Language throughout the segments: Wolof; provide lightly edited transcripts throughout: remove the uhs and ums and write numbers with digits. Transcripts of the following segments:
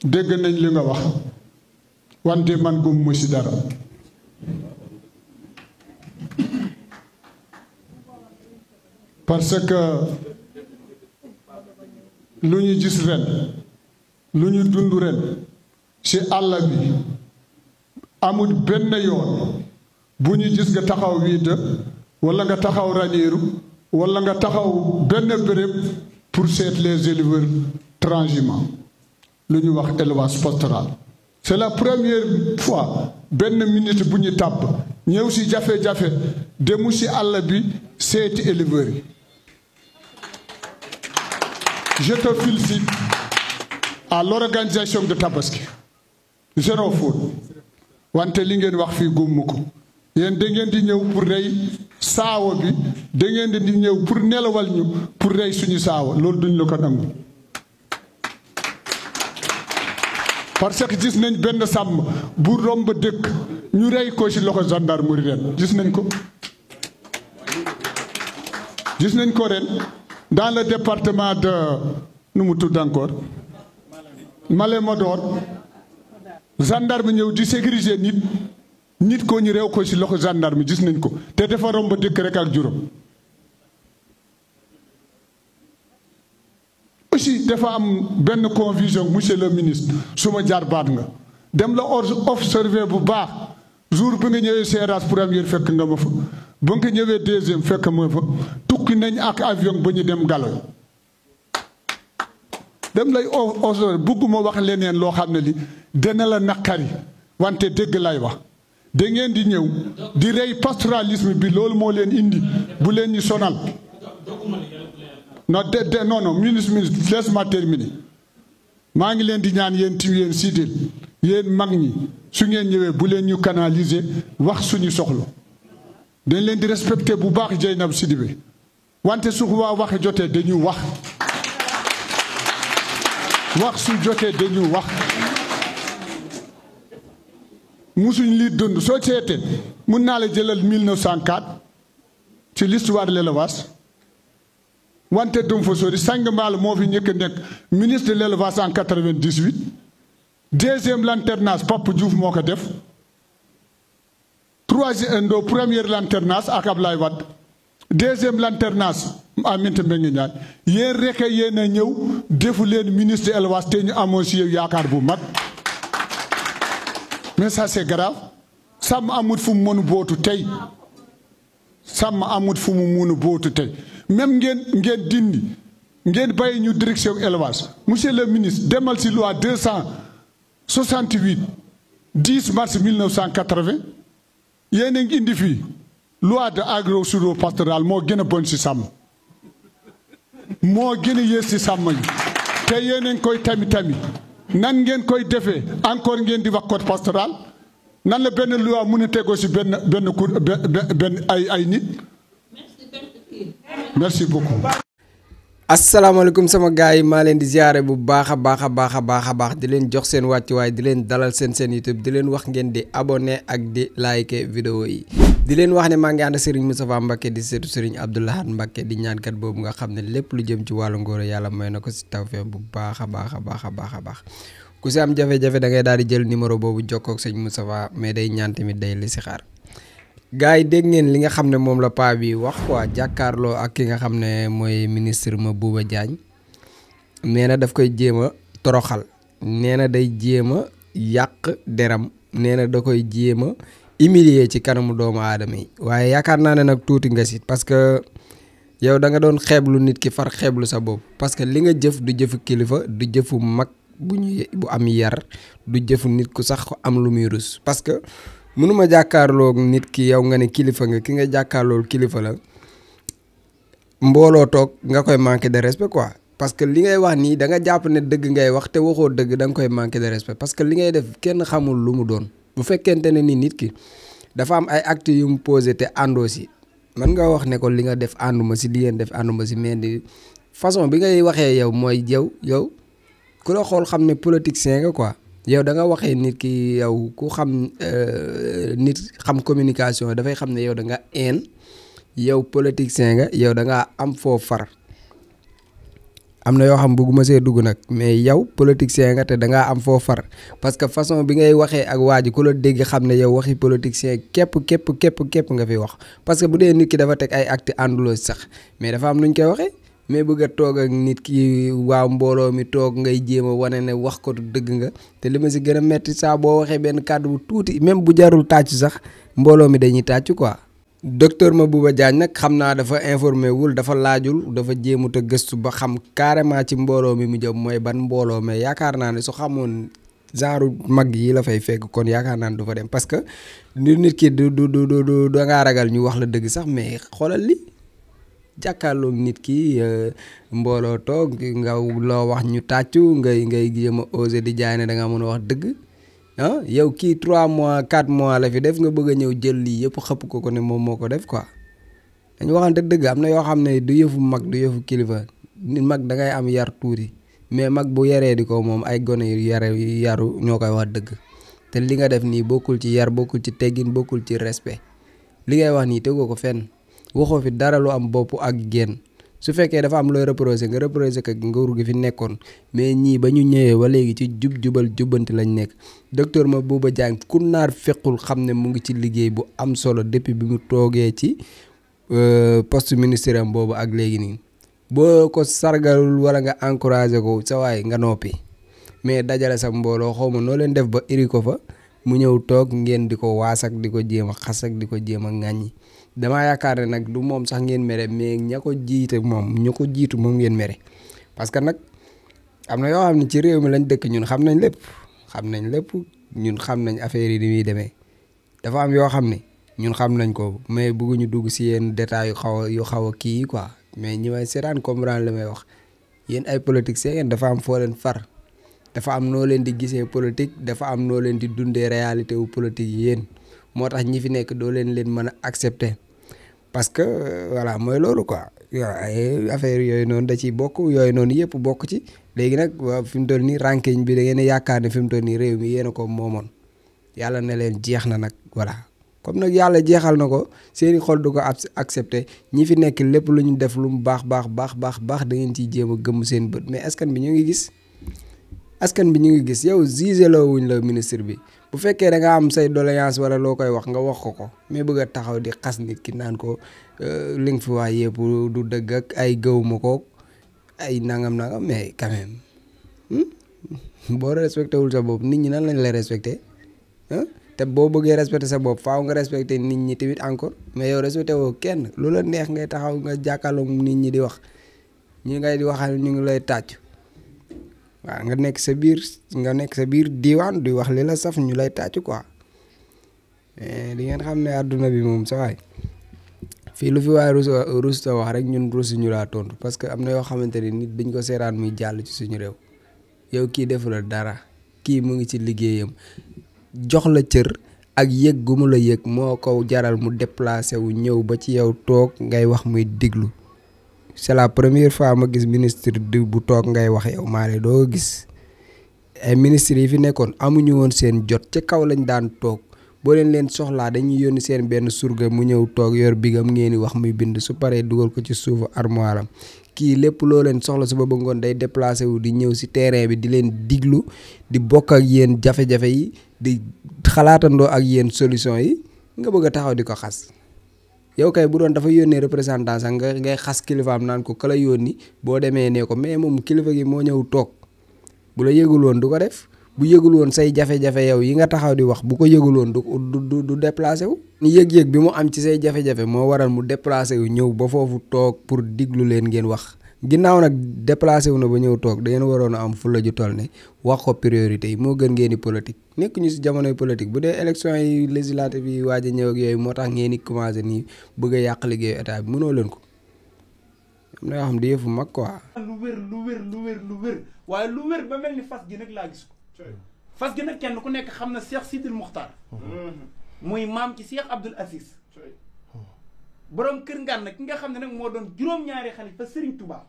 dégg nañ li nga wax wante man gëmuma ci dara parce que lu ñu gis ren lu ñu dund ren ci àll bi amul benn yoon bu ñu gis nga taxaw wiita walla nga taxaw Ranérou walla nga taxaw benn béréb pour seet les éleveurs transhumants lu ñu wax élevage pastoral c'est la première fois benn minute bu ñu tàbb ñëw ci jafe-jafe demu ci àll bi seeti éleveurs yi je te félicite à l'organisation de Tabaski zéro faute wante li ngeen wax fii gummu ko yéen da ngeen di ñëw pour rey saawa bi da ngeen di ñëw pour nelawal ñu pour rey suñu saawa loolu duñ la ko nangu parce que gis nañ benn sàmm bu romb dëkk ñu rey ko ci loxo gendarmerie ren gis nañ ko ren dans le département de nu mu tudd encore Malem Hodar gendarme ñëw di sécuriser nit ko ñu réew ko ci loxo gendarme gis nañ ko te dafa romb dëkk rek ak juróom aussi dafa am benn confusion monsieur le ministre suma jaar baat nga dem la observer bu baax jour bi nga ñëwee Seras première fekk nga ma fa ba nga ñëwee deuxième fekk ma fa tukki nañ ak avion ba ñu dem Galo dem lay observer bugguma wax leneen loo xam ne li dana la naqari wante dëgg lay wax da ngeen di ñëw di rey pastoralisme bi loolu moo leen indi bu leen ñu sonal non ministre laisse-moi terminer maa ngi leen di ñaan yéen tim yéen sidil yéen mag ñi su ngeen ñëwee bu leen ñu canaliser wax suñu soxla dañ leen di respecter bu baax Dieynaba Sidibé wante su waa waxe jotee dañu wax su jotee dañu wax musuñ lii dund soo seetee mun naa la jëlal 1904 ci l'histoire de l'élevage wante dum fa sori Sang Mbaal moo fi njëkk a nekk ministre de l'élevage en 98 deuxième lanternage Pape Diouf moo ko def première lanternage ak Ablaye Wade deuxième lanternage Aminata Mbengue Ndiaye yéen rek yéen a ñëw defu leen ministre de l'élevage te ñu amoon si yow yaakaar bu mag mais ça c'est grave sàmm amut fu mu mënu bootu tey sàmm amut fu mu mënu bootu tey même ngeen dindi ngeen bàyyi ñu direction élevage monsieur le ministre demal ci loi 268 10 mars 1980 yéen a ngi indi fii loi de agro-sylvo-pastoral moo gën a bon ci sàmm moo gën a yées ci sàmm yi te yéen a ngi koy tami nan ngeen koy defee encore ngeen di wax code pastoral nan la benn loi mën a tegoo ci benn ay nit. merci beaucoup. asalaamaaleykum sama gars yi maa leen di ziare bu baax a baax di leen jox seen wàccuwaay di leen dalal seen YouTube di leen wax ngeen di abonné ak di like vidéo yi di leen wax ne maa ngi ànd Serigne Moustapha Mbacké di seetu Serigne Abdou Lahad Mbacké di ñaankat boobu nga xam ne lépp lu jëm ci wàllu ngóor yàlla may na ko si tawfeex bu baax a baax ku si am jafe-jafe da ngay daal di jël numéro boobu jokkoo ak sëñ Moustapha mais day ñaan tamit day li si xaar. gars yi dégg ngeen li nga xam ne moom la paa bi wax quoi jàkkaarloo ak ki nga xam ne mooy ministre Mabouba Diagne nee na daf koy jéem a toroxal nee na day jéem a yàq deram nee na da koy jéem a humilier ci kanamu doomu aadama yi waaye yaakaar naa ne nag tuuti nga si parce que yow da nga doon xeeblu nit ki far xeeblu sa bopp parce que li nga jëf du jëfu kilifa du jëfu mag bu am yar du jëfu nit ku sax am lu muy rus parce que mënuma jàkkaarloo nit ki yow nga ne kilifa nga ki nga jàkkaarlool kilifa la mbooloo toog nga koy manquer de respect quoi parce que li ngay wax nii da nga jàpp ne dëgg ngay wax te waxoo dëgg da nga koy manquer de respect parce que li ngay def kenn xamul lu mu doon bu fekkente ne ni nit ki dafa am ay actes yu mu posé te àndoo si man nga wax ne ko li nga def ànduma si li ngeen def ànduma si mais di façon bi ngay waxee yow mooy yow ku la xool xam ne politicien nga quoi. yow da nga waxee nit ki yow ku xam nit xam communication dafay xam ne yow da nga yow politicien nga yow da nga am foo far am na yoo xam bëgguma see dugg nag mais yow politicien nga te dangaa am foo far parce que façon bi ngay waxee ak waa ji ku la dégg xam ne yow waxi politicien képp nga fi wax parce que bu dee nit ki dafa teg ay acte ànduloo sax mais dafa am nuñ koy waxee mais bëgg a toog ak nit ki waaw mbooloo mi toog ngay jéem a wane ne wax ko dëgg nga te li ma si gën a metti saa boo waxee benn kàddu bu tuuti même bu jarul tàcc sax mbooloo mi dañuy tàcc quoi. docteur Mabouba Diagne nag xam naa dafa informé wul dafa laajul dafa jéemut a gëstu ba xam carrément ci mbooloo mi mu jëm mooy ban mbooloo mais yaakaar naa ne su xamoon genre mag yi la fay fekk kon yaakaar naa ne du fa dem parce que nit ki du dangaa ragal ñu wax la dëgg sax mais xoolal li jàkkaarloog nit ki mbooloo toog nga loo wax ñu tàccu ngay jéem a osé di jaay ne da nga mën a wax dëgg ah yow kii 3 mois 4 mois la fi def nga bëgg a ñëw jël lii yëpp xëpp ko ne moom moo ko def quoi dañu waxante dëgg am na yoo xam ne du yëfu mag du yëfu kilifa nit mag da ngay am yar tuuti mais mag bu yaree di ko moom ay gone yu yaru ñoo koy wax dëgg te li nga def nii bokkul ci yar bokkul ci teggin bokkul ci respect li ngay wax nii tegoo ko fenn waxoo fi dara lu am bopp ak génn su fekkee dafa am looy reproché nga reproché ko nguur gi fi nekkoon mais ñii ba ñu ñëwee ba léegi ci jubal jubbanti lañ nekk docteur Mabouba Diagne ku naar fekkul xam ne mu ngi ci liggéey bu am solo depuis bi mu toogee ci poste ministère am boobu ak léegi nii boo ko sargalul wala nga encouragé ko sa waay nga noppi mais dajale sa mbooloo xaw ma noo leen def ba iri ko fa mu ñëw toog ngeen di ko waas ak di ko jéem a xas ak di ko jéem a ŋàññi damaa yaakaar ne nag du moom sax ngeen mere mais ña ko jiite moom ñu ko jiitu moom ngeen mere parce que nag am na yoo xam ne ci réew mi lañ dëkk ñun xam nañ lépp ñun xam nañ affaire yi ni muy demee dafa am yoo xam ne ñun xam nañ ko mais bëgguñu dugg si yenn détails yu xaw a kii quoi mais ñi may seetaan comprendre li may wax yéen ay politiciens ngeen dafa am foo leen far dafa am noo leen di gisee politique dafa am noo leen di dundee réalité wu politique yi yéen moo tax ñi fi nekk doo leen mën a accepter parce que voilà mooy loolu quoi ay affaire yooyu noonu da ciy bokk yooyu noonu yëpp bokk ci léegi nag waaw fi mu toll nii ranking bi da ngeen a yaakaar ne fi mu toll nii réew mi yéen a ko moomoon yàlla ne leen jeex na nag voilà comme nag yàlla jeexal na ko seeni xol du ko accepter ñi fi nekk lépp lu ñu def lu mu baax da ngeen ciy jéem a gëmm seen bët mais askan bi ñu ngi gis yow gisé la wuñ la ministre bi bu fekkee da nga am say doléance wala loo koy wax nga wax ko mais bëgg a taxaw di xas nit ki naan ko li nga fi wax yëpp du dëgg ak ay gëwuma ko ay nangam mais quand même boo respecté wul sa bopp nit ñi nan lañ lay respecté te boo bëggee respecté sa bopp faaw nga respecté nit ñi tamit encore mais yow respecté woo kenn lu la neex ngay taxaw nga jàkkaarloo nit ñi di wax ñi ngay di waxal ñu ngi lay tàcc waaw nga nekk sa biir diiwaan di wax li la saf ñu lay tàcc quoi di ngeen xam ne àdduna bi moom sa waay fii lu fi waaye rus ta wax rek ñun rusu ñu laa tontu parce que am na yoo xamante ni nit dañ ko seeraan muy jàll ci suñu réew yow kii defu la dara kii mu ngi ci liggéeyam jox la cër ak yëg gu mu la yëg moo ko jaral mu déplacé wu ñëw ba ci yow toog ngay wax muy diglu c'est la première fois ma gis ministre bu toog ngay wax yow maa doo gis ay ministres yi fi nekkoon amuñu woon seen jot ci kaw lañ daan toog boo leen soxlaa dañuy yónni seen benn surga mu ñëw toog yor bigam ngeen di wax muy bind su paree dugal ko ci suufu armoire am kii lépp loo leen soxla suba ba ngoon day déplacé wu di ñëw si terrain bi di leen diglu di bokk ak yéen jafe-jafe yi di xalaatandoo ak yéen solution yi nga bëgg a taxaw di ko xas. yow kay bu doon dafa yónnee représentant sax ngay xas kilifaam naan ko kala yónni boo demee nee ko mais moom kilifa gi moo ñëw toog bu la yëgul woon du ko def bu yëgul woon say jafe-jafe yow yi nga taxaw di wax bu ko yëgul woon du déplacé wu. ni yëg-yëg bi mu am ci say jafe-jafe moo waral mu déplacé wu ñëw ba foofu toog pour diglu leen ngeen wax ginnaaw nag déplacé wu na ba ñëw toog da ngeen waroon a am fulla ju toll ne wax ko priorité yi moo gën ngeen di politique nekk ñu si jamonoy politique bu dee élection yi législative yi waaj a ñëw ak yooyu moo tax ngeen di commencé nii bëgg a yàq liggéeyu état bi mënoo leen ko am na yoo xam di yëfu mag quoi. lu wér waaye lu wér ba mel ni fas gi nag laa gis ko fas gi nag kenn ku nekk xam na Cheikh Sidil Mokhtar muy maam ci Cheikh Abdoul Aziz borom kër ngan nag ki nga xam ne nag moo doon juróom-ñaari xalifa Serigne Touba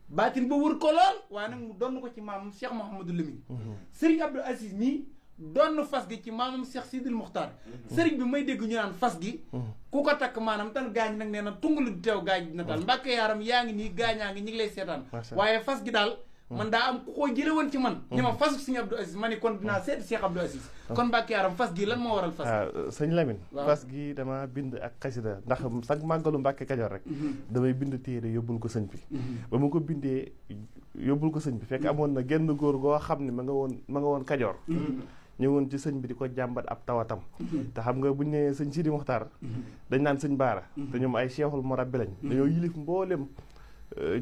baatin ba wër ko lool waaye nag mu doon ko ci maam Cheikh Mouhamadou Lamine Serigne Abdoul Aziz mii doon fas gi ci maamam Cheikh Sidil Muxtaar sëriñ bi may dégg ñu naan fas gi ku ko takk maanaam tan gaañ nag nee na tungulu di teew gaañ dina tal Mbàkke Yaaram yaa ngi nii gaañaa ngi ñi ngi lay seetaan waaye fas gi daal man daa am ku ko jële woon ci man ni ma fasu Sëñ Abdou Aziz ma ni kon dinaa seet Cheikh Abdou Aziz kon Mbàkke Yaaram fas gi lan moo waral fas gi sëñ Lamine fas gi dama bind ak xasida ndax sax màggalu Mbàkke Kajoor rek damay bind téere yóbbul ko sëñ bi ba mu ko bindee yóbbul ko sëñ bi fekk amoon na genn góor goo xam ne ma nga woon Kajoor ñëwoon ci sëñ bi di ko jàmbat ab tawatam te xam nga buñ ne sëñ Sidi Muxtaar dañ naan sëñ Baara te ñoom ay cheikhul murabbi lañ dañoo yilif mboolem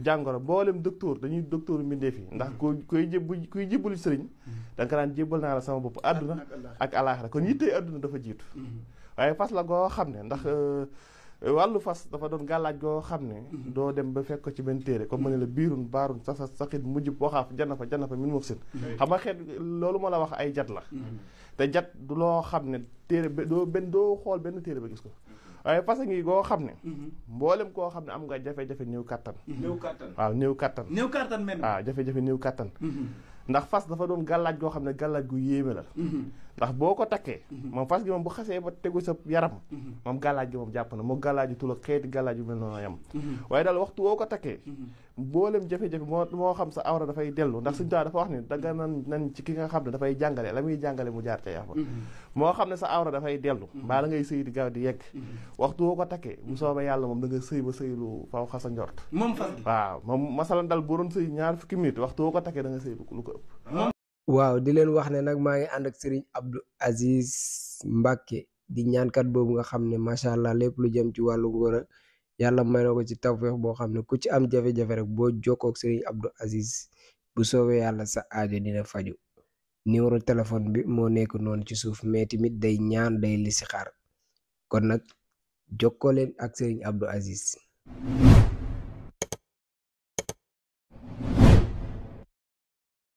jàngoro mboolem docteur dañuy docteur mbindee fi ndax kuy jébbalu sëriñ da nga naan jébbal naa la sama bopp àdduna ak alaaxira kon yittee àdduna dafa jiitu waaye fas la goo xam ne ndax wàllu fas dafa doon gàllaaj goo xam ne doo dem ba fekk ko ci benn téere comme ma ne la biirun baarun sasa saxit mujjub waxaaf janna fa min muf sin xam nga xeet loolu ma la wax ay jat la te jat du loo xam ne téere doo xool benn téere ba gis ko waaye fas ngi goo xam ne mboolem koo xam ne am nga jafe-jafe néew kattan waaw néew kattan waaw jafe-jafe néew kattan ndax fas dafa doon gàllaaj goo xam ne gàllaaj gu yéeme la ndax boo ko takkee moom fas gi moom bu xasee ba tegu sa yaram moom gàllaaj gi moom jàpp na moo gàllaaj yu tul ak xeeti gàllaaj yu mel noonu yam waaye daal waxtu woo ko takkee mboolem jafe-jafe moo xam sa awra dafay dellu ndax suñu dafa wax ni danga nan ci ki nga xam ne dafay jàngale la muy jàngale mu jaar ca yax ba moo xam ne sa awra dafay dellu mbaa da ngay sëy di gaaw di yegg waxtu woo ko takkee bu soobee yàlla moom da nga sëy ba sëy lu faw xasa njort waaw moom masalan dal boo doon sëy 20 minutes waxtu woo ko takkee da nga sëy lu ko ëpp waaw di leen wax ne nag maa ngi ànd ak Serigne Abdou Aziz Mbacke di ñaankat boobu nga xam ne macha allah lépp lu jëm ci wàllu ngóora yàlla may na ko ci tawfeex boo xam ne ku ci am jafe-jafe rek boo jokkoo ak Serigne Abdou Aziz bu soobee yàlla sa aajo dina faju numéro téléphone bi moo nekk noonu ci suuf mais tamit day ñaan day listixaar kon nag jokkoo leen ak Serigne Abdou Aziz